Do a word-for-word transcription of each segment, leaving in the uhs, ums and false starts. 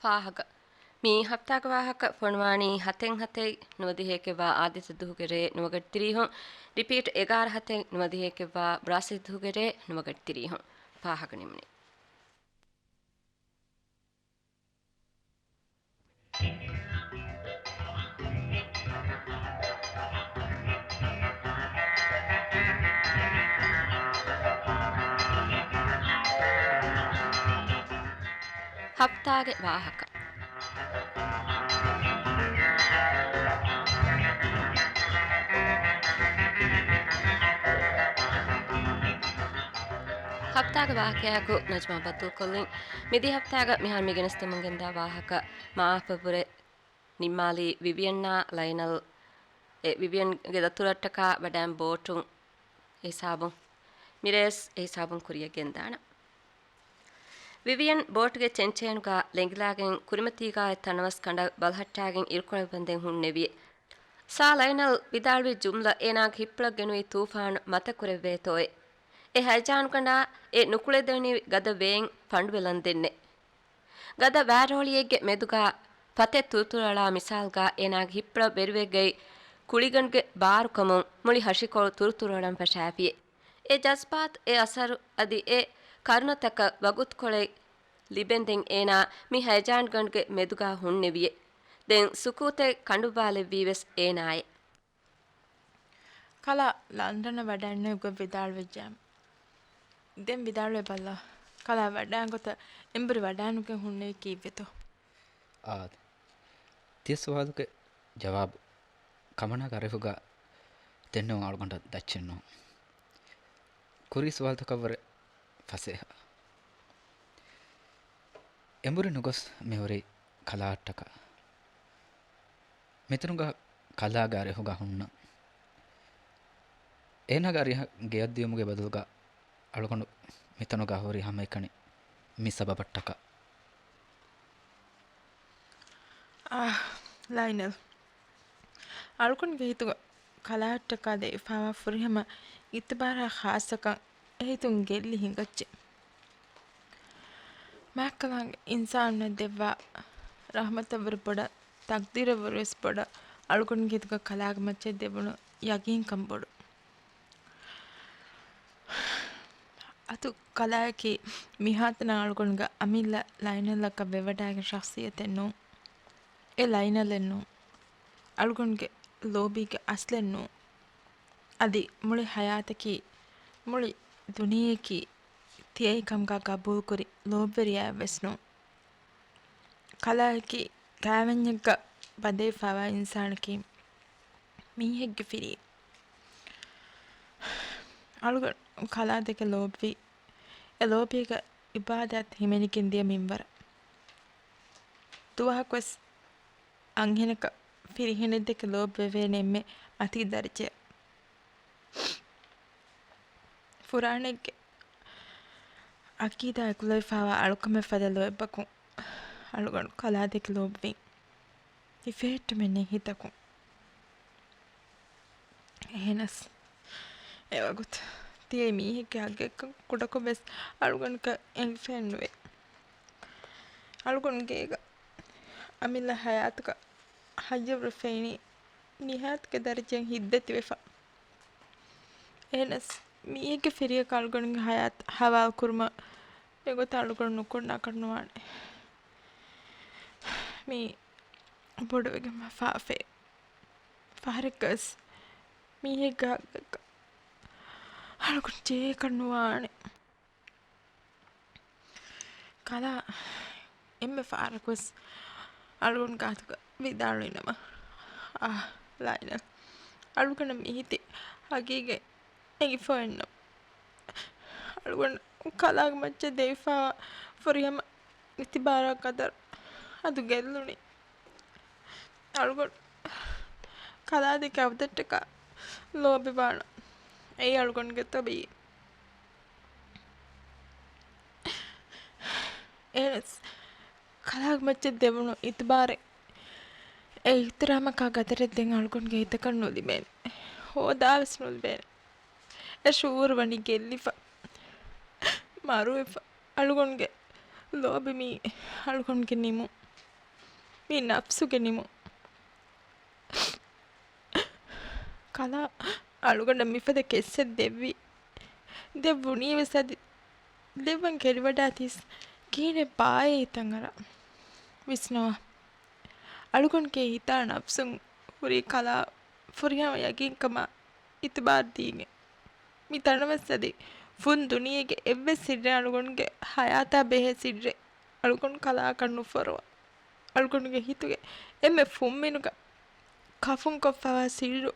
ފާހަގަ. މި ހަފްތާގެ ވާހަކަ ފޮނުވާނީ ހަތެއް ހަތެއް ނުވަދިހައެކެއްވާ އާދިތު ދުހުގެ ރޭ ނުވަގަޑި ތިރީހުން، ރިޕީޓް އެގާރަ ހަތެއް ނުވަދިހައެކެއްވާ ބްރާސިލް ދުހުގެ ރޭ ނުވަގަޑި ތިރީހުން. ފާހަގަ ނިމުނީ. ހަފްތާގެ ވާހަކަ. ހަފްތާގެ ވާހަކަޔާއެކު ނަޖްމާ ބައްދަލުކޮށްލިން. މިދިޔަ ހަފްތާގަ މިހާރު މި ގެނެސްދެމުން ގެންދާ ވާހަކަ މަޢާފަށްވުރެ ނިންމާލީ ވިވިއަންއާ ލައިނަލް އެ ވިވިއަންގެ ދަތުރަށްޓަކާ ވަޑައިން ބޯޓުން އެ ހިސާބުން. މިރޭސް އެ ހިސާބުން ކުރިއަށް ގެންދާނަން. ވިވިއަން ބޯޓުގެ ޗެންޗޭނުގަ ލެނގިލާގެން ކުރިމަތީގައި ތަނަވަސް ކަނޑަށް ބަލަހައްޓާގެން އިރުކޮޅެއް ވަންދެން ހުންނެވިއެ. ސާ ލައިނަލް ވިދާޅުވި ޖުމްލަ އޭނާގެ ހިތްޕުޅަށް ގެނުވީ ތޫފާނު މަތަކުރެއްވޭތޯއޭ. އެ ހައިޖާނުގަނޑާ އެ ނުކުޅެދެނިވި ގަދަ ވޭން ފަނޑުވެލަން ދެންނެ. ގަދަ ވާރޯޅިއެއްގެ މެދުގަ ފަތެއް ތުރުތުރުއަޅާ މިސާލުގަ އޭނާގެ ހިތްޕުޅަށް ވެރިވެގަތް ކުޅިގަނޑުގެ ބާރުކަމުން މުޅި ހަށިކޮޅު ތުރުތުރުއަޅަން ފަށާފިއެ. އެ ޖަޒްބާތު، އެ އަސަރު އަދި އެ ކަރުނަތަކަށް ވަގުތުކޮޅެއް ލިބެންދެން އޭނާ މި ހައިޖާންގަނޑުގެ މެދުގަ ހުންނެވިއެ. ދެން ސުކޫތެއް ކަނޑުއްވާލެއްވީވެސް އޭނާއެ. ކަލާ ލަންޑަނަށް ވަޑައިންނެވި ގޮތް ވިދާޅުވެއްޖެއްޔާ. ދެން ވިދާޅުވެބަލަ. ކަލާ ވަޑައިގޮތަށް އެނބުރި ވަޑައިނުގެން ހުންނެވި ކީއްވެތޯ؟ އާދެ. ތިޔަ ސުވާލުގެ ޖަވާބު ކަމަނާގެ އަރިހުގަ ދެންނެވުން އަޅުގަނޑަށް ދައްޗެއްނު. ކުރީ ސުވާލުތަކަށްވުރެ ފަސޭހަ. އެނބުރި ނުގޮސް މިހުރީ ކަލާއަށްޓަކާ. މިތަނުގަ ކަލާގެ އަރިހުގަ ހުންނަ. އޭނާގެ އަރިހަށް ގެޔަށްދިޔުމުގެ ބަދަލުގަ އަޅުގަނޑު މިތަނުގަ ހުރި ހަމައެކަނި މި ސަބަބަށްޓަކާ. އާ، ލައިނަލް. އަޅުގަނޑުގެ ހިތުގަ ކަލާއަށްޓަކާ ދެވިފައިވާ ފުރިހަމަ އިތުބާރާ ޚާއްސަކަން އެހިތުން ގެއްލި ހިނގައްޖެ. މާތްކަލާނގެ އިންސާނުންނަށް ދެއްވާ ރަޙްމަތަށްވުރެ ބޮޑަށް، ތަޤްދީރަށްވުރެވެސް ބޮޑަށް، އަޅުގަނޑުގެ ހިތުގަ ކަލާގެ މައްޗަށް ދެވުނު ޔަގީންކަން ބޮޑު. އަދު ކަލާއަކީ މިހާތަނަށް އަޅުގަނޑުގެ އަމިއްލަ ލައިނަލްއަކަށް ވެވަޑައިގެން ޝަޚްޞިއްޔަތެއް ނޫން. އެ ލައިނަލެއް ނޫން. އަޅުގަނޑުގެ ލޯބީގެ އަސްލެއް ނޫން. އަދި މުޅި ހަޔާތަކީ، މުޅި ދުނިޔެއަކީ ތިޔައީ ކަމުގަ ގަބޫލުކުރި ލޯބިވެރިޔާއެއްވެސް ނޫން. ކަލާއަކީ ކާވެންޏެއްގަ ބަނދެވިފައިވާ އިންސާނަކީ މީހެއްގެ ފިރިއެއް. އަޅުގަނޑު ކަލާ ދެކެ ލޯބިވީ، އެ ލޯބީގަ އިބާދާތް ހިމެނިގެން ދިޔަ މިންވަރަށް. ދުވަހަކުވެސް އަންހެނަކަށް ފިރިހެނެއްދެކެ ލޯބިވެވޭނެ އެންމެ އަތި ދަރަޖައަށް. ފުރާނައެއްގެ އަޤީދާ އެކުލެވިފައިވާ އަޅުކަމެއް ފަދަ ލޯތްބަކުން އަޅުގަނޑު ކަލާ ދެކެ ލޯބިވިން. ހިފެހެއްޓުމެއް ނެތް ހިތަކުން. އެހެނަސް، އެވަގުތު ތިޔައީ މީހެއްގެ ހައްގެއްކަން ކުޑަކޮށްވެސް އަޅުގަނޑަކަށް އެނގިފައެއްނުވޭ. އަޅުގަނޑު ގޭގަ އަމިއްލަ ހަޔާތުގަ ހައްޔަށްވުރެ ފެނި ނިހާތުގެ ދަރަޖައިން ހިތްދަތިވެފަ. އެހެނަސް، މީހެއްގެ ފިރިއަކަށް އަޅުގަނޑުގެ ހަޔާތް ހަވާލުކުރުމަށް އެގޮތަށް އަޅުގަނޑު ނުކުންނާކަށް ނުވާނެ. މީ ބޮޑުވެގެން ވަފާފޭ. ފަހަރެއްގަސް މީހެއްގެ ހައްގަކަށް އަޅުގަނޑު ޖެހޭކަށް ނުވާނެ. ކަލާ އެންމެ ފަހަރަކުވެސް އަޅުގަނޑު ގާތުގަ ވިދާޅުވިނަމަ، އާ، ލައިނަ، އަޅުގަނޑަށް މިހިތި ހަގީގަތް އެނގިފައެއްނު. އަޅުގަނޑު ކަލާގެ މައްޗަށް ދެވިފައިވާ ފުރިހަމަ އިތިބާރާ ޤަދަރު އަދު ގެއްލުނީ. އަޅުގަނޑު ކަލާދެކެ އަބަދަށްޓަކާ ލޯބިވާނަން. އެއީ އަޅުގަނޑުގެ ޠަބީޢަތް. އެހެނަސް ކަލާގެ މައްޗަށް ދެވުނު އިތުބާރެއް، އެ އިޙްތިރާމަކާ ޤަދަރެއް ދެން އަޅުގަނޑުގެ ހިތަކަށް ނުލިބޭނެ. ހޯދާވެސް ނުލިބޭނެ. އެ ޝުޢޫރު ވަނީ ގެއްލިފަ، މަރުވެފަ. އަޅުގަނޑުގެ ލޯބި މީ އަޅުގަނޑުގެ ނިމުން. މީ ނަފްސުގެ ނިމުން. ކަލާ އަޅުގަނޑަށް މިފަދަ ކެއްސެއް ދެއްވި، ދެއްވުނީވެސް އަދި ދެއްވަން ކެރިވަޑާތީސް ކިހިނެއް ބާއޭ ހިތަށް އަރާ ވިސްނަވާ. އަޅުގަނޑުގެ ހިތާ ނަފްސުން ހުރީ ކަލާ ފުރިހަމަ ޔަގީންކަމާ އިތުބާރު ދީގެން. މި ތަނަވަސް އަދި ފުން ދުނިޔޭގެ އެއްވެސް ސިއްރެއް އަޅުގަނޑުގެ ހަޔާތާ ބެހޭ ސިއްރެއް އަޅުގަނޑު ކަލާކަށް ނުފޮރުވާ. އަޅުގަނޑުގެ ހިތުގެ އެންމެ ފުންމިނުގަ ކަފުންކޮށްފަވާ ސިއްރު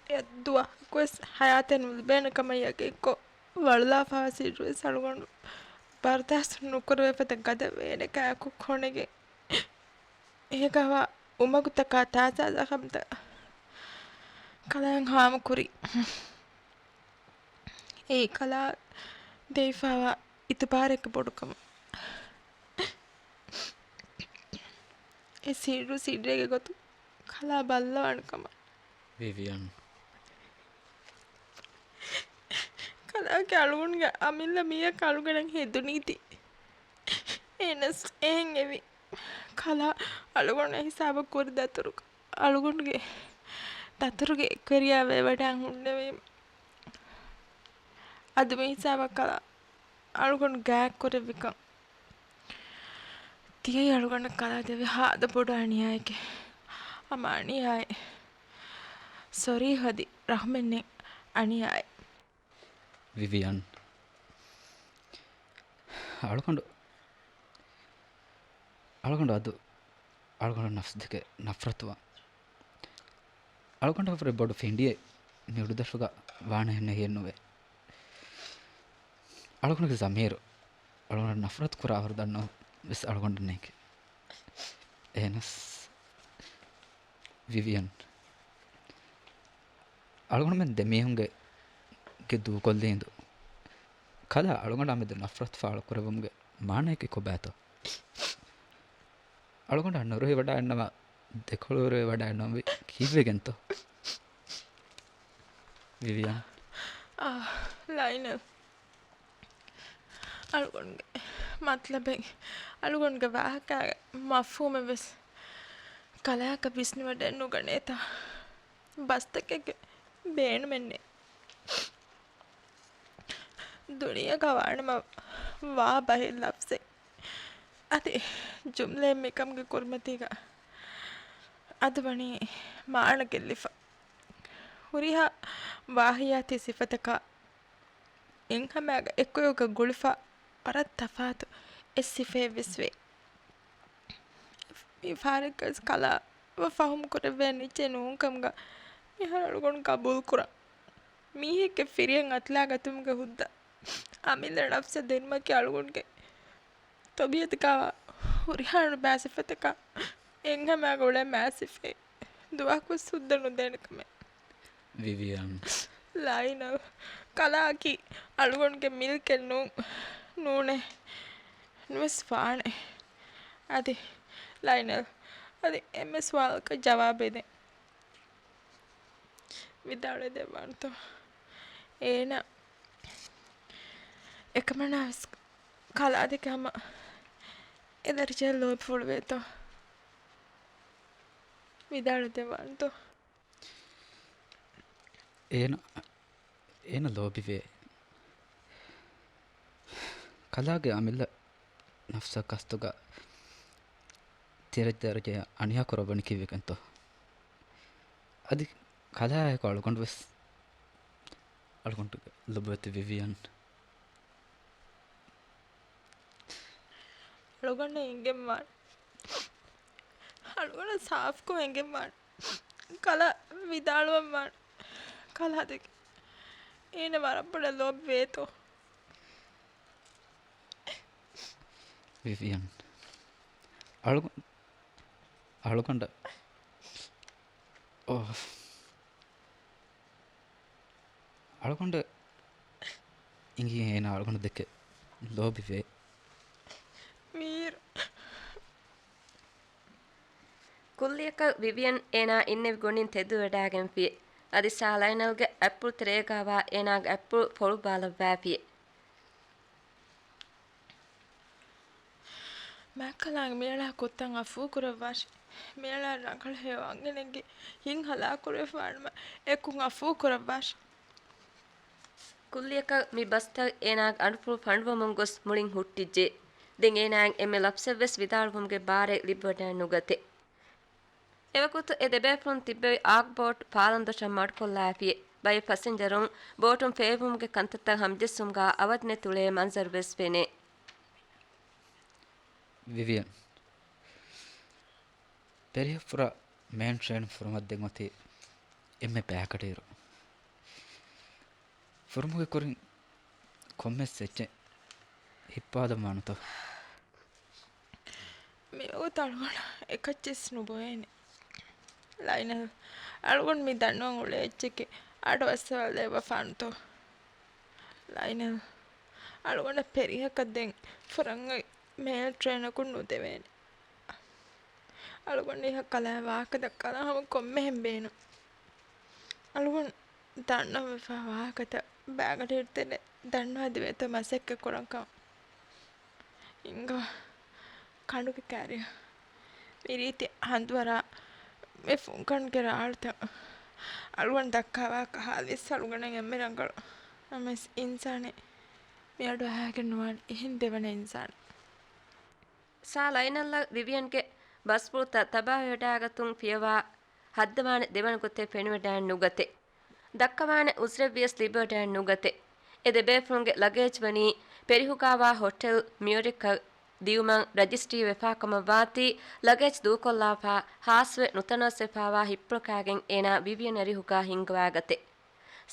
އެއަށް ދުވަހަކުވެސް ހަޔާތެއް ނުލިބޭނެ ކަމަށް ޔަގީންކޮށް ވަޅުލާފަވާ ސިއްރުވެސް އަޅުގަނޑު ބަރުދާސްތު ނުކުރެވޭ ފަދަ ގަދަ ވޭނެ ކާކު ކޮނެގެން އޭގަ ހަވާ އުމަގުތަކާ ތާޒާ ޒަޚަމްތައް ކަލާއަށް ހާމަކުރި. އެއީ ކަލާ ދެވިފަވާ އިތުބާރެއްގެ ބޮޑުކަމަށް. އެ ސިއްރު ސިއްރެއްގެ ގޮތުން ކަލާ ބައްލަވާނެ ކަމަށް. ވިވިއަން. ކަލާގެ އަޅުގަނޑުގެ އަމިއްލަ މީހަކަށް އަޅުގަނޑަށް ހެދުނީތީ. އޭނަސް އެހެން އެވި. ކަލާ އަޅުގަނޑު ހިސާބަށް ކުރި ދަތުރު، އަޅުގަނޑުގެ ދަތުރުގެ އެކުވެރިޔާ ވެވަޑައި ހުންނެވީމަ. އަދި މި ހިސާބަށް ކަލާ އަޅުގަނޑު ގާތް ކުރެއްވިކަން ތިޔައީ އަޅުގަނޑަށް ކަލާ ދެވި ހާދަ ބޮޑު އަނިޔާއެކޭ. ހަމަ އަނިޔާއެއް. ސޮރީ ހަދި ރަހުމެއް ނެތް އަނިޔާއެއް. ވިވިއަން. އަޅުގަނޑު، އަޅުގަނޑު އަދު، އަޅުގަނޑު ނަފްސު ދެކެ ނަފްރަތުވާ. އަޅުގަނޑަށް ހުރި ބޮޑު ފިނޑިއެއް މި އުޑުދަށުގަ ވާނެހެން ނެހިއެއްނުވޭ. އަޅުގަނޑުގެ ޒަމީރު އަޅުގަނޑަށް ނަފްރަތު ކުރާ އަހަރު ދަންނަވަން ވެސް އަޅުގަނޑަށް ނޭނގެ. އެހެނަސް ވިވިއަން. އަޅުގަނޑުމެން ދެމީހުންގެ ގެ ދޫކޮށްލި އިނދު. ކަލާ އަޅުގަނޑާ މެދު ނަފްރަތު ފާޅު ކުރެއްވުމުގެ މާނަޔަކީ ކޮބާތޯ؟ އަޅުގަނޑާ ނުރުހިވަޑައިންނަވާ ދެކޮޅުވެރިވެވަޑައިންނަވަންވީ ކީއްވެގެންތޯ؟ ވިވިއަން. އާ، ލައިނަލް. އަޅުގަނޑުގެ މަތްލަބެއް، އަޅުގަނޑުގެ ވާހަކައިގެ މަފްހޫމެއް ވެސް ކަލާއަކަށް ވިސްނިވަޑައެއް ނުގަނޭތާ؟ ބަސްތަކެއްގެ ބޭނުމެއްނެތް. ދުނިޔޭގަ ވާނަމަ ވާ ބަހެއް ލަފްޒެއް އަދި ޖުމްލައެއް މިކަމުގެ ކުރިމަތީގަ އަދި ވަނީ މާނަ ގެއްލިފަ. ހުރިހާ ވާހިޔާތީ ސިފަތަކާ އެއްހަމައިގަ އެއްކޮޔުގަ ގުޅިފަ ވަރަށް ތަފާތު އެއް ސިފައެއް ވެސް ވޭ. މި ފަހަރެއްގަވެސް ކަލާ ފަހުމު ކުރެއްވޭނެ އެއްޗެއް ނޫންކަމުގަ މިހާރު އަޅުގަނޑު ގަބޫލު ކުރަން. މީހެއްގެ ފިރިހެން އަތުލާގަތުމުގެ ހުއްދަ އަމިއްލަ ނަފްސަށް ދިނުމަކީ އަޅުގަނޑުގެ ތަބީއަތުގަވާ ހުރިހާ މާސިފަތަކާ އެއްހަމައިގަ އުޅޭ މާސިފައެއް. ދުވަހަކުވެސް ހުއްދަ ނުދޭނެ ކަމެއް. ވިވިއަން. ލައިނަލް، ކަލާއަކީ އަޅުގަނޑުގެ މިލްކެއް ނޫން، ނޫނޭ، ނުވެސް ވާނެ. އަދި ލައިނަލް، އަދި އެންމެ ސުވާލަކަށް ޖަވާބެއް ދޭން. ވިދާޅުވެދެއްވާންތޯ؟ އޭނަ އެކަމަނާވެސް ކަލާ ދެކެ ހަމަ އެ ދަރަޖައަށް ލޯބިފުޅުވޭތޯ؟ ވިދާޅުވެދެއްވާންތޯ؟ އޭނަ، އޭނަ ލޯބިވޭ. ކަލާގެ އަމިއްލަ ނަފްސަށް ގަސްތުގަ ތިރަށް ދަރަޖައަށް އަނިޔާ ކުރައްވަނީ ކީއްވެގެންތޯ؟ އަދި ކަލާއާއެކު އަޅުގަނޑު ވެސް، އަޅުގަނޑުގެ ލޮބުވެތި ވިވިއަން. އަޅުގަނޑަށް އެނގެންވާނެ. އަޅުގަނޑަށް ސާފުކޮށް އެނގެންވާނެ. ކަލާ ވިދާޅުވަންވާނެ. ކަލާ ދެކެ އޭނަ ވަރަށް ބޮޑަށް ލޯބިވޭތޯ؟ ވިވިއަން. އަޅުގަ-، އަޅުގަނޑަށް، އޯ. އަޅުގަނޑަށް އިނގި އޭނަ އަޅުގަނޑު ދެކެ ލޯބިވޭ. މީރު. ކުއްލިއަކަށް ވިވިއަން އޭނާ އިންނެވި ގޮނޑިން ތެދުވެވަޑައިގެންފިއެ. އަދި ސާ ލައިނަލްގެ އަތްޕުޅު ތެރޭގަވާ އޭނާގެ އަތްޕުޅު ފޮޅުއްވާލައްވާފިއެ. މާތްކަލާނގެ މިއަޅާ ކޮށްތަން އަފޫ ކުރައްވާށި. މިއަޅާ ރަނގަޅަށް ހެޔޮ އަންހެނެއްގެ ހިތް ހަލާކު ކުރެވިފާނަމަ އެކުން އަފޫ ކުރައްވާށި. ކުއްލިއަކަށް މި ބަސްތައް އޭނާގެ އަޑުފުޅު ފަނޑުވަމުން ގޮސް މުޅިން ހުއްޓިއްޖެ. ދެން އޭނާއަށް އެންމެ ލަފްޒެއްވެސް ވިދާޅުވުމުގެ ބާރެއް ލިބިވަޑައެއް ނުގަތެ. އެވަގުތު އެ ދެބޭފުޅުން ތިއްބެވި އާކް ބޯޓް ފާލަން ދޮށަށް މަޑުކޮށްލާފިއެ. ބައެއް ފަސެންޖަރުން ބޯޓުން ފޭބުމުގެ ކަންތައްތައް ހަމަޖެއްސުމުގަ އަވަދިނެތުޅޭ މަންޒަރުވެސް ފެނޭ. ވިވިއަން. ޕެރިހަށްފުރާ މޭލް ޓްރޭނު ފުރުމަށްދެން އޮތީ އެންމެ ބައިގަޑިއިރު. ފުރުމުގެ ކުރިން ކޮންމެސް އެއްޗެއް ހިއްޕާލަން ވާނުތޯ؟ މިވަގުތު އަޅުގަނޑަށް އެކައްޗެސް ނުބޮއޭނެ. ލައިނަލް، އަޅުގަނޑު މި ދަންނަވަން އުޅޭ އެއްޗެކޭ އަޑު އައްސަވާލައްވަފާނުތޯ؟ ލައިނަލް، އަޅުގަނޑަށް ޕެރިހަކަށް ދެން ފުރަން އޮތް މޭލް ޓްރޭނަކުން ނުދެވޭނެ. އަޅުގަނޑު އެހާ ކަލާ ވާހަކަ ދައްކާލާ ހަމަ ކޮންމެހެން ބޭނުން. އަޅުގަނޑު ދަންނަވާފާ ވާހަކަތައް ބައިގަޑިއިރު ދެނެ ދަންނަވާދެވޭތޯ މަސައްކަތް ކުރަން ކަމަށް. ހިނގާ ކަނޑުގެ ކާރިއަށް މި ރީތި ހަނދުވަރާ މި ފުންކަނޑުގެ ރާޅުތައް އަޅުގަނޑު ދައްކާ ވާހަކަ ހާލިސް އަޅުގަނޑަށް އެންމެ ރަނގަޅު. ނަމަވެސް އިންސާނެއް މި އަޑު އަހާގެން ނުވާނެ އެހެން ދެވަނަ އިންސާނެއް. ސާ ލައިނަލްއަށް ވިވިއަންގެ ބަސްފުޅުތައް ތަބާވެވަޑާގަތުން ފިޔަވާ ހައްދަވާނެ ދެވަނަ ގޮތެއް ފެނިވަޑައެއް ނުގަތެ. ދައްކަވާނެ އުޒުރެއްވިޔަސް ލިބިވަޑައެއް ނުގަތެ. އެ ދެބޭފުޅުންގެ ލަގޭޖް ވަނީ ޕެރިހުގާވާ ހޮޓެލް މިއޮރިކަށް ދިޔުމަށް ރަޖިސްޓްރީ ވެފާކަމަށް ވާތީ، ލަގޭޖް ދޫކޮށްލާފާ ހާސްވެ ނުތަނަވަސްވެފާވާ ހިއްޕުޅަކާގެން އޭނާ ވިވިއަން އަރިހުގާ ހިންގަވާގަތެ.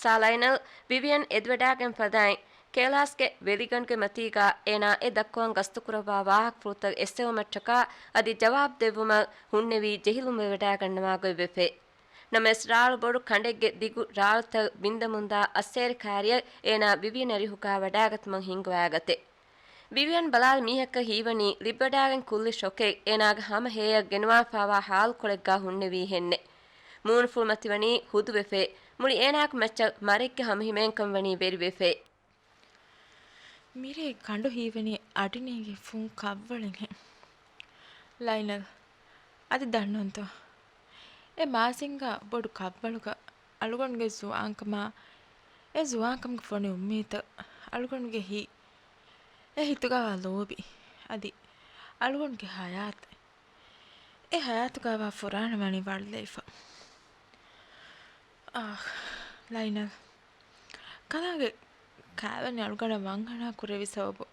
ސާ ލައިނަލް ވިވިއަން އެދިވަޑާގެން ފަދައިން، ކޭލާސްގެ ވެލިގަނޑުގެ މަތީގާ އޭނާ އެ ދައްކަވަން ގަސްތުކުރައްވާ ވާހަކަފުޅުތައް އެއްސެވުމަށްޓަކާ އަދި ޖަވާބު ދެއްވުމަށް ހުންނެވީ ޖެހިލުންވެވަޑާގަންނަވާ ގޮތްވެފައި. ނަމަވެސް ރާޅު ބޮޑު ކަނޑެއްގެ ދިގު ރާޅުތައް ބިންދަމުންދާ އައްސޭރި ކާރިއަށް އޭނާ ވިވިއަން އަރިހުގާ ވަޑާގަތުމަށް ހިންގަވާގަތެ. ވިވިއަން ބަލާލި މީހަކަށް ހީވަނީ ލިބިވަޑާގެން ކުއްލި ޝޮކެއް އޭނާގެ ހަމަ ހެޔަށް ގެނުވާފާވާ ހާލުކޮޅެއްގާ ހުންނެވީހެންނެއް. މޫނުފުޅު މަތިވަނީ ހުދުވެފައި. މުޅި އޭނާގެ މައްޗަށް މަރެއްގެ ހަމަހިމޭންކަން ވަނީ ވެރިވެފައި. މިރޭ ކަނޑު ހީވަނީ އަޑިނޭގެ ފުން ކަށްވަޅެއްހެން. ލައިނަލް، އަދި ދަންނަންތޯ؟ އެ މާސިންގާ ބޮޑު ކަށްވަޅުގަ އަޅުގަނޑުގެ ޒުވާންކަމާ، އެ ޒުވާންކަމުގެ ފޮނި އުއްމީދުތައް، އަޅުގަނޑުގެ ހިތް، އެ ހިތުގަވާ ލޯބި، އަދި އަޅުގަނޑުގެ ހަޔާތެއް. އެ ހަޔާތުގަވާ ފުރާނަ ވަނީ ވަޅުލައިފަ. އާ، ލައިނަލް. ކަލާގެ ކާވެނި އަޅުގަނޑަށް ވަންހަނާ ކުރެވި ސަބަބު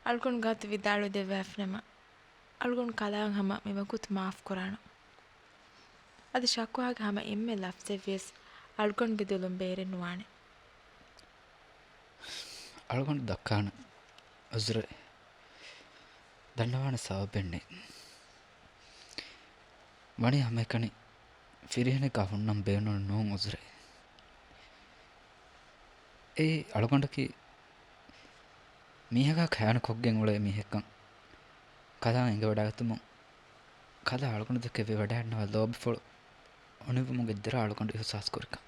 އަޅުގަނޑު ގާތު ވިދާޅުވެ ދެއްވާފިނަމަ، އަޅުގަނޑު ކަލާއަށް ހަމަ މިވަގުތު މާފު ކުރާނަން. އަދި ޝަކުވާގެ ހަމަ އެންމެ ލަފްޒެއްވިޔަސް އަޅުގަނޑުގެ ދުލުން ބޭރެއް ނުވާނެ. އަޅުގަނޑު ދައްކާނެ އުޒުރެއް ދަންނަވާނެ ސަބަބެއް ނެތް. ވަނީ ހަމައެކަނި ފިރިހެނެއްގާ ހުންނަން ބޭނުން ނޫން އުޒުރެއް. އެއީ އަޅުގަނޑަކީ މީހަކާ ޚަޔާނު ކޮށްގެން އުޅޭ މީހެއްކަން ކަލާ އެނގިވަޑާގަތުމުން ކަލާ އަޅުގަނޑު ދެކެ ވެވަޑައިގަންނަވާ ލޯބިފުޅު އޮނިވުމުގެ ދެރަ އަޅުގަނޑު އިހުސާސް ކުރިކަން.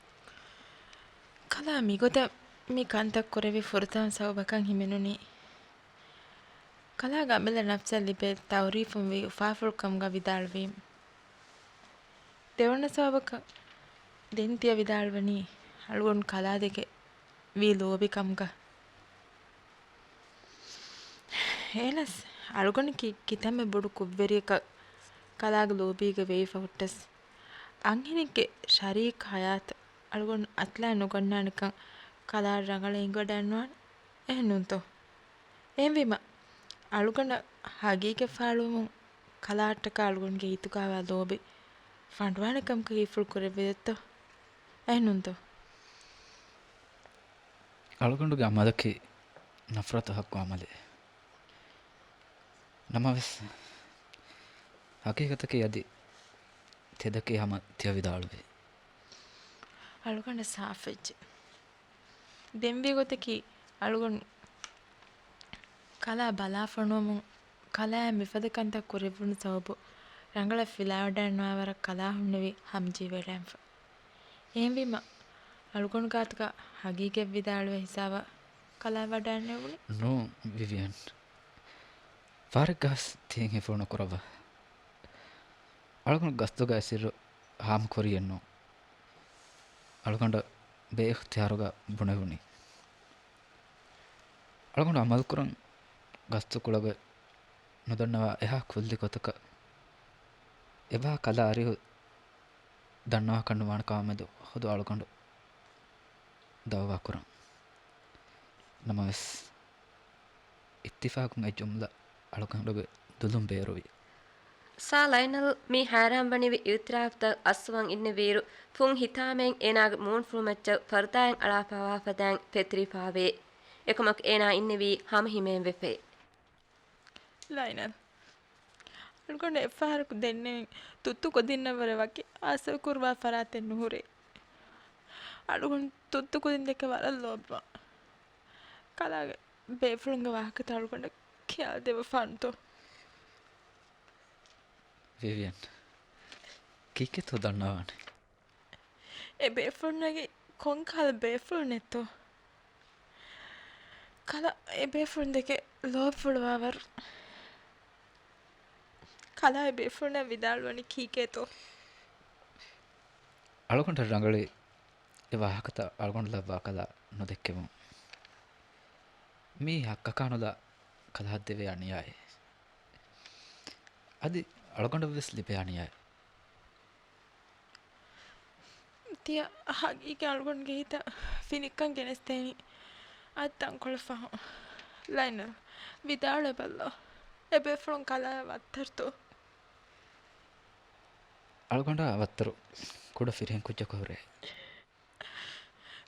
ކަލާ މިގޮތަށް މި ކަންތައް ކުރެވި ފުރަތަމަ ސަބަބަކަށް ހިމެނުނީ، ކަލާގެ އަމިއްލަ ނަފްސަށް ލިބޭ ތައުރީފުން ވީ އުފާފުޅުކަމުގަ ވިދާޅުވީމަ. ދެވަނަ ސަބަބަކަށް ދެން ތިޔަ ވިދާޅުވަނީ އަޅުގަނޑު ކަލާ ދެކެ ވީ ލޯބިކަމުގަ. އޭނަސް އަޅުގަނޑަކީ ކިތަންމެ ބޮޑު ކުށްވެރިޔަކަށް ކަލާގެ ލޯބީގަ ވެވިފަ ހުއްޓަސް، އަންހެނެއްގެ ޝަރީކް ހަޔާތަށް އަޅުގަނޑު އަތުލާ ނުގަންނާނެކަން ކަލާ ރަނގަޅަށް އެނގިވަޑައެއްނުވާނެ. އެހެންނޫންތޯ؟ އެހެންވީމަ، އަޅުގަނޑަށް ހަގީގަތް ފާޅުވުމުން ކަލާއަށްޓަކާ އަޅުގަނޑުގެ ހިތުގައިވާ ލޯބި ފަނޑުވާނެ ކަމަކަށް ހީފުޅު ކުރެއްވިއެއްތޯ؟ އެހެންނޫންތޯ؟ އަޅުގަނޑުގެ އަމަލަކީ ނަފްރަތު ޙައްޤު އަމަލެއް. ނަމަވެސް، ހަގީގަތަކީ އަދި ތެދަކީ ހަމަ ތިޔަ ވިދާޅުވީ. އަޅުގަނޑަށް ސާފުވެއްޖެ. ދެންވީ ގޮތަކީ، އަޅުގަނޑު ކަލާ ބަލާ ފޮނުވަމުން، ކަލާއަށް މިފަދަ ކަންތައް ކުރެއްވުނު ސަބަބު، ރަނގަޅަށް ފިލާވަޑައެއްނުވާ ވަރަށް ކަލާ ހުންނެވި ހަމަޖެހިވަޑައިންފަ. އެހެންވީމަ، އަޅުގަނޑު ގާތުގަ ހަގީގަތް ވިދާޅުވި ހިސާބަށް ކަލާ ވަޑައެއްނުވެވުނީ. ނޫން، ވިވިއަން. ފަހަރެއްގަސް ތިހެން ހިފުރު ނުކުރައްވާ. އަޅުގަނޑު ގަސްތުގައި ސިއްރު ހާމަކުރިއެއްނު. އަޅުގަނޑަށް ބޭ އިޚްތިޔާރުގަ ބުނެވުނީ. އަޅުގަނޑު އަމަލުކުރަން ގަސްތުކޮޅުގަ ނުދަންނަވާ އެހާ ކުއްލި ގޮތަކަށް އެބަ ކަލާ އަރިހު ދަންނަވާކަށް ނުވާނެ ކަމާމެދު ހުދު އަޅުގަނޑު ދައުވާކުރަން. ނަމަވެސް، އިއްތިފާގުން އެ ޖުމްލަ އަޅުގަނޑުގެ ދުލުން ބޭރުވި. ސާ ލައިނަލް މި ހައިރާންވަނިވި އިއުތިރާފްތައް އައްސަވަން އިންނެވިއިރު، ފުން ހިތާމައިން އޭނާގެ މޫނުފުޅުމައްޗަށް ފަރުދާއިން އަޅާފަވާފަދައިން ފެތުރިފާވޭ. އެކަމަކު އޭނާ އިންނެވީ ހަމަހިމޭންވެފައި. ލައިނަލް. އަޅުގަނޑު އެއްފަހަރަކު ދެންނެވިން ތުއްތު ކުދިންނަށްވުރެ ވަކި އާސަ ކުރުވާ ފަރާތެއް ނުހުރޭ. އަޅުގަނޑު ތުއްތު ކުދިން ދެކެ ވަރަށް ލޯބިވާ. ކަލާގެ ބޭފުޅުންގެ ވާހަކަތައް އަޅުގަނޑަށް ކިޔާދެވިފާނުތޯ؟ ވިވިއަން، ކީކޭތޯ ދަންނަވާނެ؟ އެ ބޭފުޅުންނަކީ ކޮންކަހަލަ ބޭފުޅުންނެއްތޯ؟ ކަލާ އެ ބޭފުޅުން ދެކެ ލޯބިފުޅުވާވަރު. ކަލާ އެ ބޭފުޅުންނަށް ވިދާޅުވަނީ ކީކޭތޯ؟ އަޅުގަނޑަށް ރަނގަޅީ އެ ވާހަކަތައް އަޅުގަނޑު ލައްވާ ކަލާ ނުދެއްކެވުން. މީ ހައްޤަކާ ނުލާ ކަލާއަށް ދެވޭ އަނިޔާއެއް. އަދި އަޅުގަނޑަށްވެސް ލިބޭ އަނިޔާއެއް. ތިޔަ ހަގީގަތް އަޅުގަނޑުގެ ހިތަށް ފިނިއްކަން ގެނެސްދޭނީ އަދި ތަންކޮޅެއް ފަހުން. ލައިނަލް، ވިދާޅުވެބައްލަ. އެބޭފުޅުން ކަލާއާ ވައްތަރުތޯ؟ އަޅުގަނޑާ ވައްތަރު ކުޑަ ފިރިހެން ކުއްޖަކު ހުރޭ.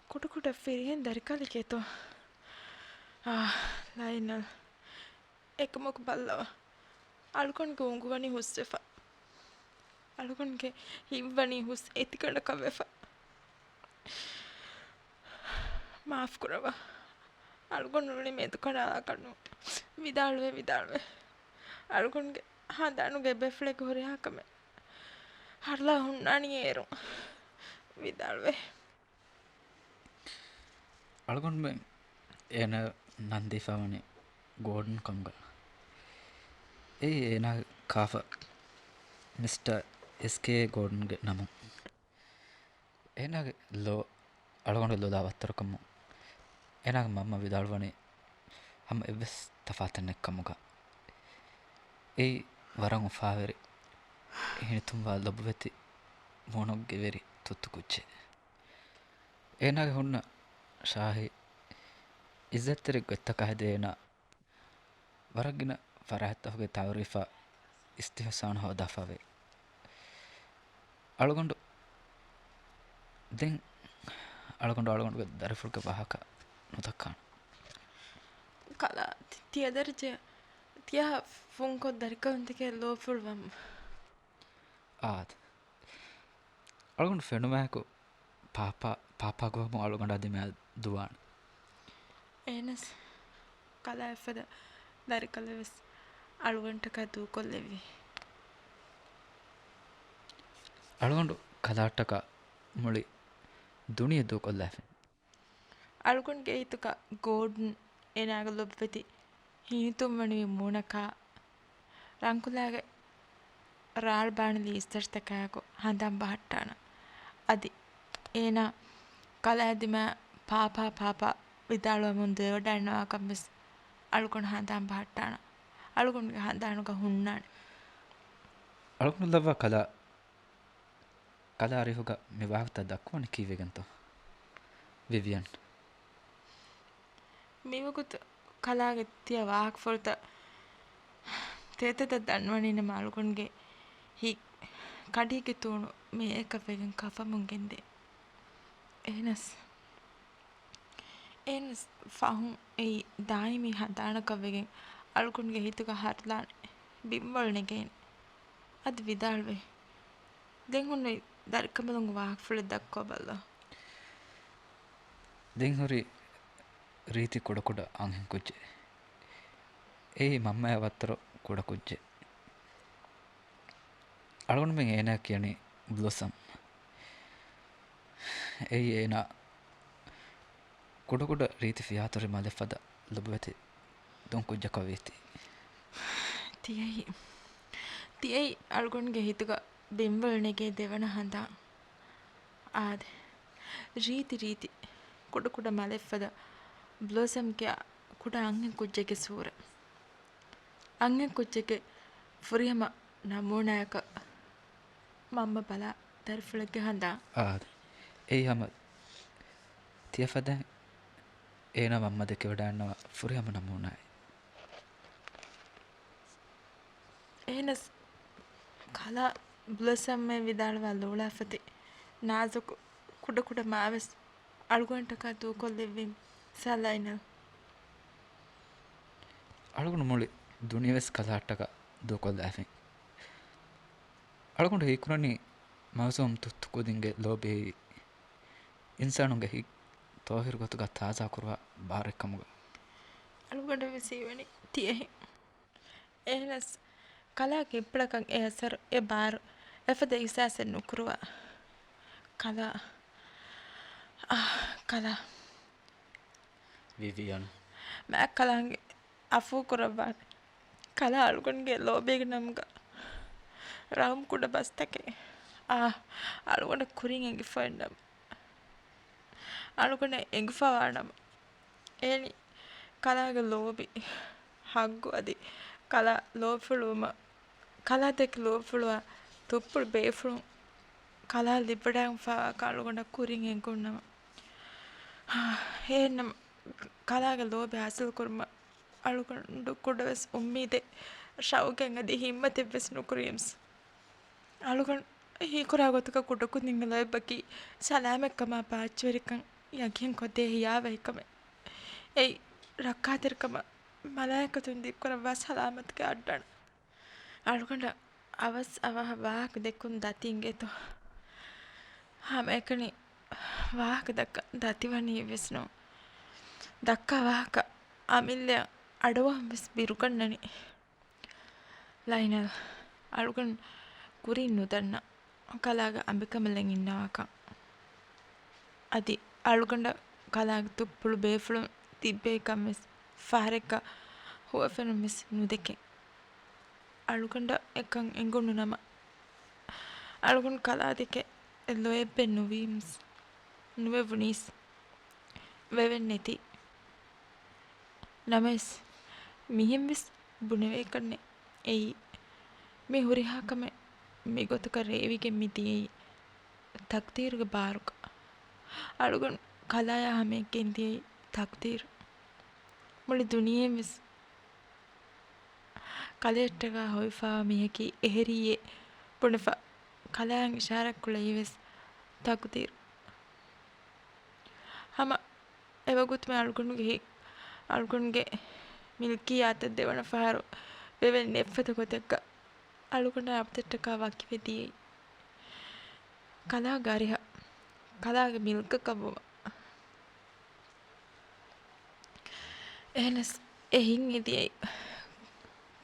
ކުޑަކުޑަ ފިރިހެން ދަރިކަލެކޭތޯ؟ އާ، ލައިނަލް. އެކަމަކު ބައްލަވާ. އަޅުގަނޑުގެ އުނގުވަނީ ހުސްވެފަ. އަޅުގަނޑުގެ ހިތްވަނީ ހުސް އެތިގަނޑަކަށް ވެފަ. މާފުކުރައްވާ. އަޅުގަނޑު ނޫނީ މެދުކަނޑާލާކަށް ނޫން. ވިދާޅުވޭ، ވިދާޅުވޭ. އަޅުގަނޑުގެ ހަނދާނުގަ އެބޭފުޅެއްގެ ހުރިހާ ކަމެއް ހަރުލާ ހުންނާނީ އޭރު. ވިދާޅުވޭ. އަޅުގަނޑުމެން އޭނަ ނަންދީފަވަނީ ގޯޑްން ކަމުގަ. އެއީ އޭނާގެ ކާފަ މިސްޓަ އެސް ކޭ ގޯޑްންގެ ނަމުން. އޭނާގެ ލޯ އަޅުގަނޑު ލޮލާ ވައްތަރުކަމުން އޭނާގެ މަންމަ ވިދާޅުވަނީ ހަމަ އެއްވެސް ތަފާތެއް ނެތްކަމުގަ. އެއީ ވަރަށް އުފާވެރި، ހިނިތުންވާ ލޮބުވެތި މޫނުގެ ވެރި ތުއްތު ކުއްޖެއް. އޭނާގެ ހުންނަ ޝާހީ އިއްޒަތްތެރި ގޮތްތަކާ ހެދި އޭނާ ވަރަށް ގިނަ ފަރާތްތަކުގެ ތައުރީފާ އިސްތިޙުސާން ހޯދާފަވޭ. އަޅުގަނޑު ދެން އަޅުގަނޑު އަޅުގަނޑުގެ ދަރިފުޅުގެ ވާހަކަ ނުދައްކާނަން. ކަލާ، ތި-، ތިޔަ ދަރިޖެ، ތިޔަ ފުންކޮށް ދަރިކަލުންތަކެއް ލޯފުޅުވަމު. އާދެ. އަޅުގަނޑު ފެނުމާއެކު ޕާޕާ، ޕާޕާގެ ވަމުން އަޅުގަނޑާ ދިމާ ދުވާނެ. އެހެނަސް ކަލާ އެފަދަ ދަރިކަލެއް ވެސް އަޅުގަނޑުޓަކާ ދޫކޮށްލެއްވި. އަޅުގަނޑު ކަލާއަށްޓަކާ މުޅި ދުނިޔެ ދޫކޮށްލާފިން. އަޅުގަނޑުގެ ހިތުގަ ގޯޑްން އޭނާގެ ލޮބުވެތި ހިނިތުންވަނިވި މޫނަކާ، ރަނގުލާގެ ރާޅު ބާނުލި އިސްތަށިތަކާއެކު ހަނދާން ބަހައްޓާނަން. އަދި އޭނާ ކަލާ ދިމާ ޕާޕާ، ޕާޕާ ވިދާޅުވަމުން ދެވަޑައިންނަވާކަން ވެސް އަޅުގަނޑު ހަނދާން ބަހައްޓާނަން. އަޅުގަނޑުގެ ހަނދާނުގަ ހުންނާނެ. އަޅުގަނޑު ލައްވާ ކަލާ ކަލާ އަރިހުގަ މި ވާހަކަތައް ދައްކުވަނީ ކީއްވެގެންތޯ؟ ވިވިއަން. މިވަގުތު ކަލާގެ ތިޔަ ވާހަކަފުޅުތައް ތޭތައް ދަންނަވަނީ ނަމަ އަޅުގަނޑުގެ ހިތް ކަނޑީގެ ތޫނު މޭއަކަށްވެގެން ކަފަމުން ގެންދޭ. އެހެނަސް އެހެނަސް ފަހުން އެއީ ދާއިމީ ހަނދާނަކަށްވެގެން އަޅުގަނޑުގެ ހިތުގަ ހަރުލާނެ، ބިންވަޅު ނެގޭނެ. އަދި ވިދާޅުވޭ. ދެން ހުންނަ ދަރިކަނބަލުން ވާހަކަފުޅެއް ދައްކަވަބައްލަ. ދެން ހުރި ރީތި ކުޑަކުޑަ އަންހެން ކުއްޖެއް. އެއީ މަންމައާ ވައްތަރު ކުޑަ ކުއްޖެއް. އަޅުގަނޑުމެން އޭނާ ކިޔަނީ ބްލޮސަމް. އެއީ އޭނާ ކުޑަކުޑަ ރީތި ފިޔާތޮޅި މަލެއް ފަދަ ލޮބުވެތި ދޮން ކުއްޖަކަށް ވީތީ. ތިޔައީ، ތިޔައީ އަޅުގަނޑުގެ ހިތުގަ ބިންވަޅު ނެގޭ ދެވަނަ ހަނދާން. އާދެ، ރީތި ރީތި ކުޑަކުޑަ މަލެއްފަދަ ބްލޮސަމްގެ ކުޑަ އަންހެން ކުއްޖެއްގެ ސޫރަ. އަންހެން ކުއްޖެއްގެ ފުރިހަމަ ނަމޫނާއަކަށް މަންމަ ބަލާ ދަރިފުޅެއްގެ ހަނދާން. އާދެ، އެއީ ހަމަ ތިޔަފަދައިން އޭނާ މަންމަ ދެކެވަޑައިންނަވާ ފުރިހަމަ ނަމޫނާއެއް. އެހެނަސް ކަލާ ބްލޮސަމްއޭ ވިދާޅުވާ ލޯޅާފަތި ނާޒުކު ކުޑަކުޑަ މާވެސް އަޅުގަނޑަކާ ދޫކޮށްލެއްވި ސާލައިނަލް. އަޅުގަނޑު މުޅި ދުނިޔެވެސް ކަލާއަށްޓަކާ ދޫކޮށްލާފިން. އަޅުގަނޑު ހީކުރަނީ މައުސޫމް ތުއްތު ކުދިންގެ ލޯބިއެއީ އިންސާނުންގެ ހިތް ތޯހިރު ގޮތުގަ ތާޒާކުރުވާ ބާރެއްކަމުގަ. އަޅުގަނޑަށް ވެސް ހީވަނީ ތިޔަހެން. އެހެނަސް ކަލާގެ ހިތްޕުޅަކަށް އެ އަސަރު، އެ ބާރު، އެފަދަ އިޙްސާސެއް ނުކުރުވާ. ކަލާ، އާ، ކަލާ. ވިވިޔަން. މާތް ކަލާނގެ އަފޫ ކުރައްވާނެ. ކަލާ އަޅުގަނޑުގެ ލޯބީގެ ނަމުގަ ރަހުމް ކުޑަ ބަސްތަކެއް، އާ، އަޅުގަނޑަށް ކުރިން އެނގިފައިންނަމަ، އަޅުގަނޑަށް އެނގިފަވާނަމަ، އޭނި ކަލާގެ ލޯބި ހައްގު އަދި ކަލާ ލޯބިފުޅުވުމަށް، ކަލާ ދެކެ ލޯބިފުޅުވާ ތުއްޕުޅު ބޭފުޅުން ކަލާ ލިބިވަޑައިގެންފާވާކަން އަޅުގަނޑަށް ކުރިން އެނގުންނަމަ، އެހެންނަމަ ކަލާގެ ލޯބި ހާސިލް ކުރުމަށް އަޅުގަނޑު ކުޑަވެސް އުއްމީދެއް، ޝައުގެއް އަދި ހިއްމަތެއްވެސް ނުކުރިޔަސް، އަޅުގަނޑު ހީކުރާ ގޮތަކަށް ކުޑަކުދިންގެ ލޯތްބަކީ ސަލާމަތްކަމާ ބާއްޖަވެރިކަން ޔަގީންކޮށްދޭ ހިޔާވަހިކަމެއް. އެއީ ރައްކާތެރިކަމަށް މަލާއިކަތުން ދިއްކުރައްވާ ސަލާމަތުގެ އައްޑަން. އަޅުގަނޑަށް އަވަސް އަވަހަށް ވާހަކަ ދެއްކުން ދަތި އިނގޭތޯ؟ ހަމައެކަނި ވާހަކަ ދައްކަން ދަތި ވަނީ އެއްވެސް ނޫން. ދައްކާ ވާހަކަ އަމިއްލައަށް އަޑުއަހަން ވެސް ބިރުގަންނަނީ. ލައިނަލް، އަޅުގަނޑު ކުރިން ނުދަންނަ ކަލާގެ އަނބިކަނބަލެއް އިންނަވާކަން. އަދި އަޅުގަނޑަށް ކަލާގެ ތުއްޕުޅު ބޭފުޅުން ތިއްބެވިކަން ވެސް ފަހަރެއްގަ ހުވަފެނުން ވެސް ނުދެކެން. އަޅުގަނޑަށް އެކަން އެނގުނު ނަމަ، އަޅުގަނޑު ކަލާ ދެކެ ލޯތްބެއް ނުވީމްސް، ނުވެވުނީސް، ވެވެން ނެތީ. ނަމަވެސް، މިހެން ވެސް ބުނެވޭކަށް ނެތް. އެއީ، މި ހުރިހާ ކަމެއް މިގޮތަކަށް ރޭވިގެން މި ދިޔައީ ތަޤްދީރުގެ ބާރުގަ. އަޅުގަނޑު ކަލާޔާ ހަމައެއްގެން ދިޔައީ ތަޤްދީރު. މުޅި ދުނިޔެއިން ވެސް ކަލެއަށްޓަކާ ހޮވިފާވާ މީހަކީ އެހެރީއޭ ބުނެފަ، ކަލާއަށް އިޝާރާތް ކުޅެއީ ވެސް ތަޤްދީރު. ހަމަ އެވަގުތުމެ އަޅުގަނޑުގެ ހި-، އަޅުގަނޑުގެ މިލްކިއްޔާތަށް ދެވަނަ ފަހަރު ވެވެން ނެތްފަދަ ގޮތެއްގަ އަޅުގަނޑާ އަބަދަށްޓަކާ ވަކިވެ ދިޔައީ. ކަލާގެ އަރިހަށް ކަލާގެ މިލްކަކަށް ވުމަށް. އެހެނަސް އެ ހިތް އެދިޔައީ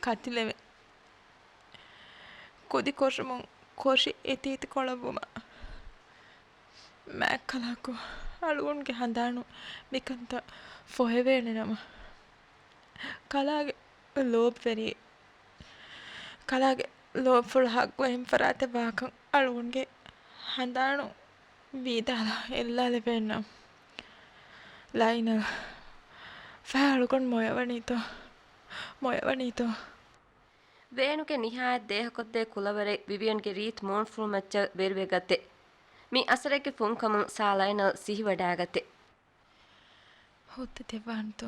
ކަތިލެވެ، ކުދި ކޮށުމުން ކޮށި އެތިއެތި ކޮޅަށްވުމަށް. މާތް ކަލާކޯ އަޅުގަނޑުގެ ހަނދާނު މިކަންތައް ފޮހެވޭނެ ނަމަ، ކަލާގެ ލޯބިވެރި، ކަލާގެ ލޯބިފުޅު ހައްގު އެހެން ފަރާތެއް ވާކަން އަޅުގަނޑުގެ ހަނދާނު ވީދާލާ އެއްލާލެވޭނަމަ. ލައިނަލް، ފަހެ އަޅުގަނޑު މޮޔަވަނީތޯ؟ މޮޔަވަނީތޯ؟ ވޭނުގެ ނިހާޔަތް ދޭހަކޮށްދޭ ކުލަވަރެއް ވިވިޔަންގެ ރީތި މޫނުފުޅުމައްޗަށް ވެރިވެގަތެ. މި އަސަރެއްގެ ފުންކަމުން ސާ ލައިނަލް ސިހިވަޑައިގަތެ. ހުއްދަ ދެއްވާންތޯ؟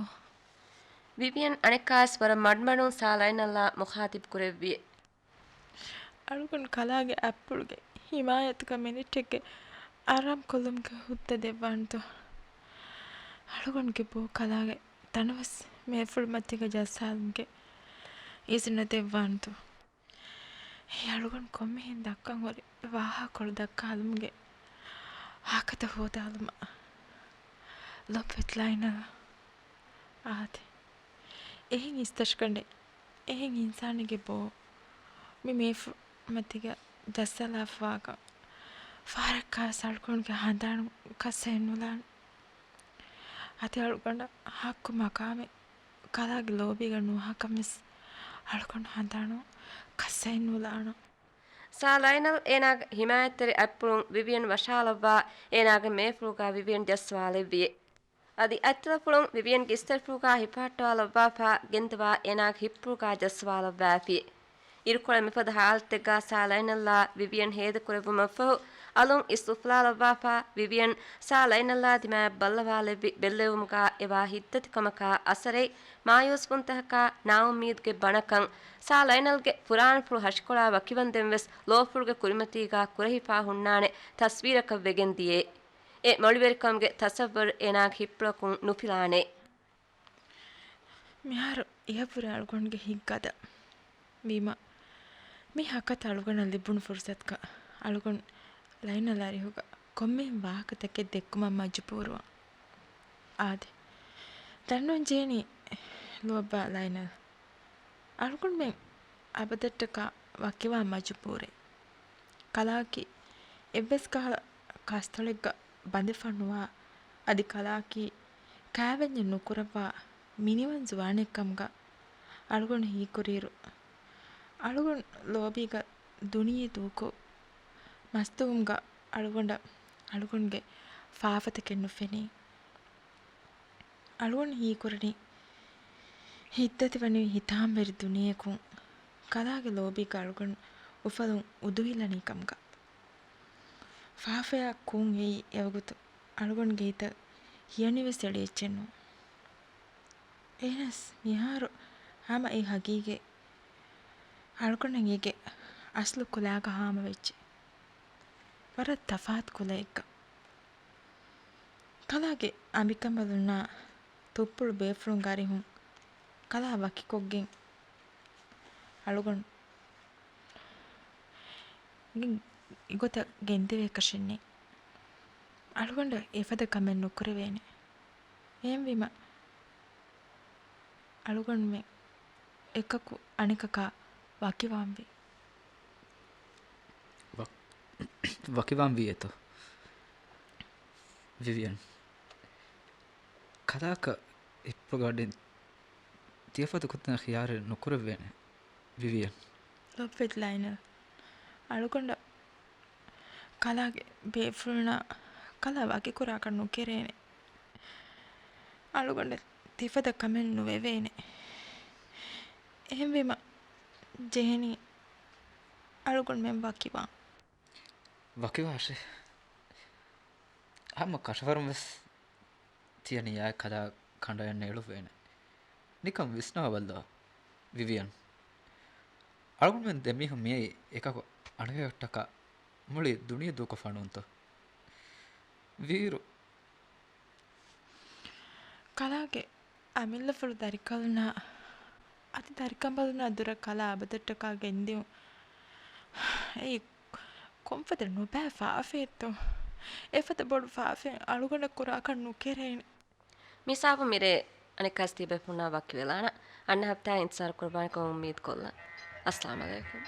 ވިވިޔަން އަނެއްކާވެސް ވަރަށް މަޑުމަޑުން ސާ ލައިނަލްއާ މުޚާތިބު ކުރެއްވިއެ. އަޅުގަނޑު ކަލާގެ އަތްޕުޅުގެ ހިމާޔަތުގަ މިނިޓެއްގެ އާރާމް ކޮށްލުމުގެ ހުއްދަ ދެއްވާންތޯ؟ އަޅުގަނޑުގެ ބޯ ކަލާގެ ތަނަވަސް މޭފުޅުމަތީގަ ޖައްސާލުމުގެ އިޒުނަ ދެއްވާންތޯ؟ އެ އަޅުގަނޑު ކޮންމެހެން ދައްކަން ހުރި ވާހަކަކޮޅު ދައްކާލުމުގެ ހަކަތަ ހޯދާލުމަށް. ލޮބުވެތި ލައިނަލް. އާދެ، އެހެން އިސްތަށިގަނޑެއް، އެހެން އިންސާނެއްގެ ބޯ މި މޭފުޅުމަތީގަ ޖައްސާލާފަވާކަން ފަހަރަކާވެސް އަޅުގަނޑުގެ ހަނދާނު ކައްސައެއް ނުލާނެ. އަދި އަޅުގަނޑަށް ހައްގު މަޤާމެއް ކަލާގެ ލޯބީގަ ނުވާކަން ވެސް އަޅުގަނޑު ހަނދާނު ކައްސައިން ނުލާނަ. ސާ ލައިނަލް އޭނާގެ ހިމާޔަތްތެރި އަތްޕުޅުން ވިވިއަން ވަށާލައްވާ، އޭނާގެ މޭފުޅުގާ ވިވިއަން ޖައްސަވާލެއްވިއެ. އަދި އަތްތަލަފުޅުން ވިވިއަންގެ އިސްތަށިފުޅުގާ ހިފަހައްޓަވާލައްވާފާ، ގެންދަވާ އޭނާގެ ހިއްޕުޅުގާ ޖައްސަވާލައްވާފި. އިރުކޮޅެއް މިފަދަ ހާލަތެއްގާ ސާ ލައިނަލްއާ ވިވިއަން ހޭދަކުރެއްވުމަށްފަހު، އަލުން އިސް އުފުލާލައްވާފާ، ވިވިއަން ސާ ލައިނަލްއާ ދިމާޔަށް ބައްލަވާލެއްވި ބެއްލެވުމުގާ އެވާ ހިތްދަތިކަމަކާ އަސަރެއް، މާޔޫސްވުންތަކަކާ ނާއުއްމީދުގެ ބަނަކަން، ސާ ލައިނަލްގެ ފުރާނަފުޅު ހަށިކޮޅާ ވަކިވަންދެން ވެސް ލޯފުޅުގެ ކުރިމަތީގާ ކުރެހިފާ ހުންނާނެ ތަސްވީރަކަށް ވެގެން ދިޔޭ. އެ މޮޅިވެރިކަމުގެ ތަސައްވަރު އޭނާގެ ހިއްޕުޅަކުން ނުފިލާނެ. މިހާރު އިހަށްވުރެ އަޅުގަނޑުގެ ހިތް ގަދަ ވީމަ، މި ހަކަތަ އަޅުގަނޑަށް ލިބުނު ފުރުސަތުގަ އަޅުގަނޑު ލައިނަލް އަރިހުގަ ކޮންމެހެން ވާހަކަތަކެއް ދެއްކުމަށް މަޖުބޫރުވާ. އާދެ، ދަންނަވަން ޖެހެނީ ލޯބިވާ ލައިނަލް. އަޅުގަނޑުމެން އަބަދަށްޓަކާ ވަކިވާން މަޖުބޫރޭ. ކަލާކީ އެއްވެސް ކަހަލަ ކަސްތޮޅެއްގަ ބަނދެފަ ނުވާ، އަދި ކަލާކީ ކާވެންޏެއް ނުކުރައްވާ މިނިވަން ޒުވާނެއްކަމުގަ އަޅުގަނޑު ހީކުރިއިރު، އަޅުގަނޑު ލޯބީގަ ދުނިޔެ ދޫކޮށް މަސްދުވުމުގަ އަޅުގަނޑަށް އަޅުގަނޑުގެ ފާފަތަކެއް ނުފެނޭ. އަޅުގަނޑު ހީކުރަނީ ހިތްދަތިވަނިވި ހިތާމަވެރި ދުނިޔެއަކުން ކަލާގެ ލޯބީގަ އަޅުގަނޑު އުފަލުން އުދުހިލަނީ ކަމުގަ. ފާފަޔާ ކުށް އެއީ އެވަގުތު އަޅުގަނޑުގެ ހިތަށް ހިޔަނިވެސް އެޅި އެއްޗެއް ނޫން. އެހެނަސް މިހާރު ހަމަ އެ ހަގީގަތް އަޅުގަނޑަށް އޭގެ އަސްލު ކުލާގަ ހާމަވެއްޖެ. ވަރަށް ތަފާތު ކުލައެއްގަ. ކަލާގެ އަނބިކަނބަލުންނާ ތުއްޕުޅު ބޭފުޅުންގެ އަރިހުން ކަލާ ވަކިކޮށްގެން އަޅުގަނޑު ގެން އިގޮތަށް ގެންދެވޭކަށެއްނެތް. އަޅުގަނޑަށް އެފަދަ ކަމެއް ނުކުރެވޭނެ. އެހެންވީމަ، އަޅުގަނޑުމެން އެކަކު އަނެކަކާ ވަކިވާންވީ. ވަ-، ވަކިވާންވީ އެތޯ؟ ވިވިއަން. ކަލާކަށް ހިއްޕުގަޑިން ތިޔަފަދަ ގޮތުން ޚިޔާރެއް ނުކުރެވޭނެ. ވިވިއަން. ލޯބިވެތި ލައިނަލް. އަޅުގަނޑަށް ކަލާގެ ބޭފުޅުންނާ ކަލާ ވަކިކުރާކަށް ނުކެރޭނެ. އަޅުގަނޑަށް ތިފަދަ ކަމެއް ނުވެވޭނެ. އެހެންވީމަ ޖެހެނީ އަޅުގަނޑުމެން ވަކިވާން. ވަކިވާށޭ. ހަމަ ކަށަވަރުން ވެސް ތިޔަ ނިޔާއެއް ކަލާ ކަނޑައަޅަން އެޅުއްވޭނެ. ނިކަން ވިސްނަވާބައްލަވާ، ވިވިއަން. އަޅުގަނޑުމެން ދެމީހުން މިއައީ އެކަކު އަނެކަކަށްޓަކާ މުޅި ދުނިޔެ ދޫކޮށްފަ ނޫންތޯ؟ ވީއިރު. ކަލާގެ އަމިއްލަފުޅު ދަރިކަލުންނާ އަދި ދަރިކަނބަލުންނާ ދުރަށް ކަލާ އަބަދަށްޓަކާ ގެންދިއުން. އެއީ ކޮންފަދަ ނުބައި ފާފައެއްތޯ؟ އެފަދަ ބޮޑު ފާފައެއް އަޅުގަނޑަށް ކުރާކަށް ނުކެރޭނެ. މިސާބު މިރޭ އަނެއްކާސް ތިބޭފުޅުންނާ ވަކިވެލާނަ. އަންނަ ހަފްތާ އިންތިޒާރު ކުރައްވާނެކަމަށް އުއްމީދު ކޮށްލަން. އައްސަލާމް އަލައިކުމް.